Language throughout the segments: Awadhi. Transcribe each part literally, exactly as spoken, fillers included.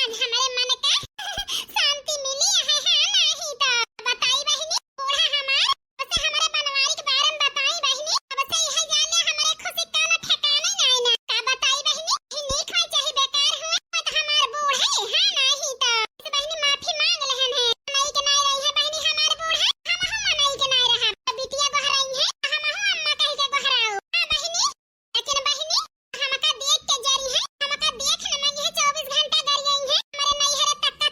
आज हमरे मन का शांति मिली है, हाँ, नाही तो। बताई बहिनी, बूढ़ा हमार, उसे हमरे बनवारी के बारे में बताई बहिनी। अब से यह जान ले हमरे खुशी का ना ठिकाना ही नाही ना। का बताई बहिनी, ई नीक होय चाहे बेकार होय, वो तो हमार बूढ़ा है, हाँ, नाही तो। इस बहिनी माफी मांग लेहन है। नाही के नाही रही है बहिनी हमार बूढ़ा, हम हम नाही के नाही रहा। बिटिया गोहराई है, हम हम अम्मा कह के गोहराओ। हाँ बहिनी, लेकिन बहिनी, हमका देख के जरी है, हमका देख न मंगी है, चउबीस घंटा गरियाई है, हमरे नैहरे तक का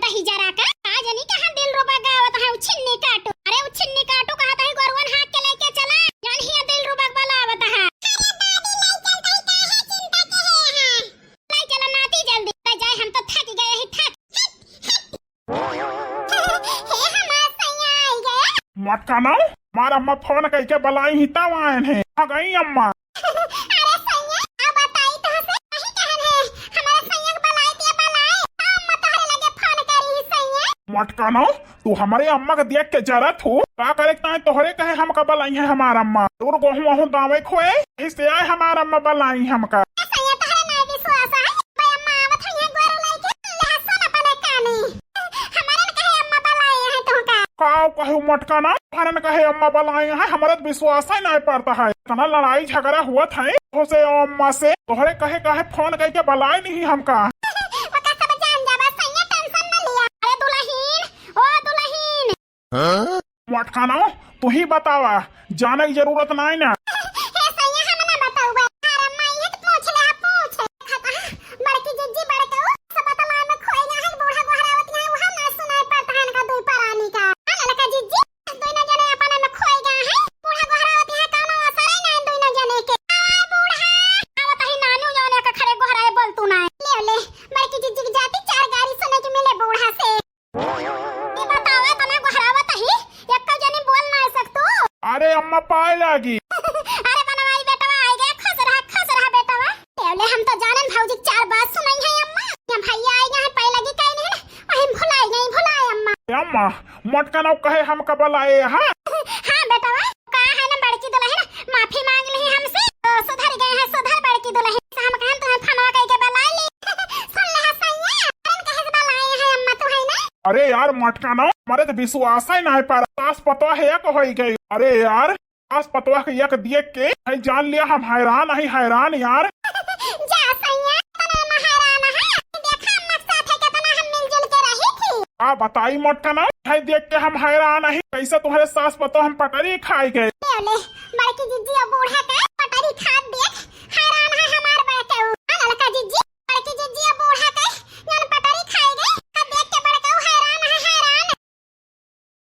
ही जरा का, का जानी कहाँ दिलरुबा गावत है, उ छिन्नी काटो। अरे उ छिन्नी काटो कहत है, गोरुअन हाँक के लइके चला। जान हिया दिलरुबा बलावत है। अरे दादी, लइ चलत ही, काहे चिंता के है यहाँ? लइ चला नाती जल्दी, लइ जाए, हम तो थक गए ही, थक। हे हमार सैया आई गया। मटकानो, हमार अम्मा फोन कइके बलाई ही तब आएन है। आ गई अम्मा। अरे सैया, अब बताई तोहसे, कहीं कहन है, हमारे सैया के बलाई दिया बलाई, तब अम्मा तोहरे लगे फोन करी ही सैया। मटकानो, तू हमरे अम्मा के देख के जरत हो, का करे ताई तोहरे कहे हमका बलाई है हमार अम्मा। दूर गोहूँ वहूँ दावे खोए, इससे आए हमार अम्मा बलाई हमका। सैया तोहरे ना विश्वास है, भाई अम्मा आवत है यहाँ गोरू लइके, लहसुन अपने कानी। हमारे न कहे अम्मा बलाई है तोहका। का कहू मटकाना, हमारे न कहे अम्मा बलाई है, हमारे तो विश्वास ही नहीं पड़ता है। इतना लड़ाई झगड़ा हुआ था तोहसे अम्मा से, तोहरे कहे कहे फोन कइके बलाई नहीं हमका। ओका सब जान जाबा सैया, टेंशन न लिया। अरे दुलहिन, ओ दुलहिन। हाँ? मटकाना, तू ही बतावा, जाने की जरूरत नहीं ना। हे सैया, हम ना बताउबे। अरे माई, ये तो पूछ ले, पूछ। देखत हा, बड़की जिज्जी बड़कऊ, सब बतला में खोए गया है, बूढ़ा गोहरावत गया है, वहाँ ना सुनाई पड़ता है इनका दुई परानी का। हाँ, ललका जिज्जी, दुई ना जने अपन में खोए गया है, बूढ़ा गोहरावत गया है, कौनो असर ही नहीं दुई ना जने के। आ, बूढ़ा, आवत ही नानू जौन एक खरे गोहराए बोल तू ना। ले, ले, बड़की जिज्जी की जाती चार गारी सुने के मिले बूढ़ा से। ई बतावा, तना गोहरावत ही, एक्को जनी बोल ना सकतू। अरे अम्मा, पाए लागी। अरे बनवाई बेटवा, आई गए, खुश रहा, खुश रहा बेटवा। एवले हम तो जानन भौजी के चार बात सुनाई है अम्मा। या भैया आई गए, पाए लागी कहीं नहीं ना, वहीं भुलाई गई, भुलाई अम्मा। ए अम्मा, मटकाना कहे हमका बलाए, हाँ? हाँ बेटवा, का है ना बड़की दुलहिन, माफी मांग ली हमसे, तो सुधर गए हैं, सुधर बड़की दुलहिन। हम कहन तुम्हें फनवा कह के बला ली। सुन ले सैया, हम कहे से बलाए हैं अम्मा तुम्हें ना। अरे यार मटकाना, हमारे तो विश्वास ही नहीं पा रहा। सास पतोह है एक होई गई। अरे यार, सास पतोह के एक देख के है जान लिया हम हैरान ही हैरान यार। जा सैया, तने में हैरान है। देखा अम्मा के साथ है कितना हम मिलजुल के रही थी। का बताई मटकाना, है देख के हम हैरान ही। कैसे तुम्हारे सास पतोह हम पटरी खाई गए। ले, ले, बड़की जिज्जी और बूढ़ा का